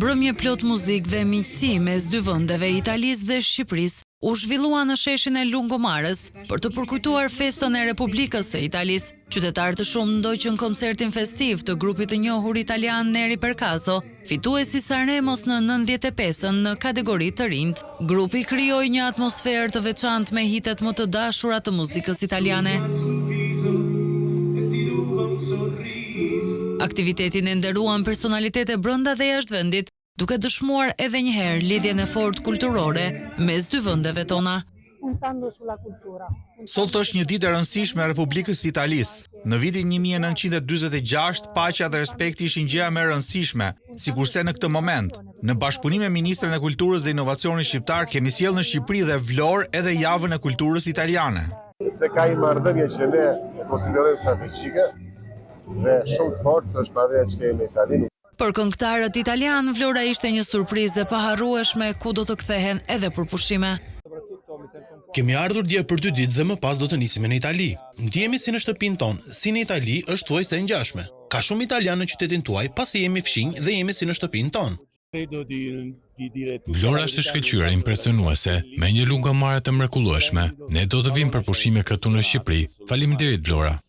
mbrëmje plot muzikë dhe miqësi mes dy vendeve, Italisë dhe Shqipërisë, u zhvillua në sheshin e Lungomares për të përkujtuar festën e Republikës së Italisë. Qytetarë të shumtë ndoqën koncertin festiv të grupit të njohur italian Neri per Caso, fitues i Sanremos në 95-ën në kategori të rinjtë. Grupi krijoi një atmosferë të veçantë me hitet më të dashura të muzikës italiane. Aktivitetin e nderuan personalitete brenda dhe jashtë vendit, duke dëshmuar edhe një herë lidhjen e fortë kulturore mes dy vendeve tona. Sot është një ditë e rëndësishme e Republikës së Italisë. Në vitin 1946, paqja dhe respekti ishin gjëja më e rëndësishme, sikurse në këtë moment. Në bashkëpunim me Ministren e Kulturës dhe Inovacionit Shqiptar, kemi sjellë në Shqipëri dhe Vlorë edhe javën e kulturës italiane. Se ka një marrëdhënie që ne e konsiderojmë strategjike dhe shumë të fortë është marrëdhënia që kemi me Italinë. Për këngëtarët italianë, Vlora ishte një surprizë e paharrueshme ku do të kthehen edhe për pushime. Kemi ardhur dje për dy ditë dhe më pas do të nisemi në Itali. Ndihemi si në shtëpinë tonë, si në Itali është thuajse e ngjashme. Ka shumë italianë në qytetin tuaj, pasi jemi fqinj dhe jemi si në shtëpinë tonë. Vlora është e shkëlqyer, impresionuese, me një lungomare të mrekullueshme. Ne do të vijmë për pushime këtu në Shqipëri. Faleminderit Vlora.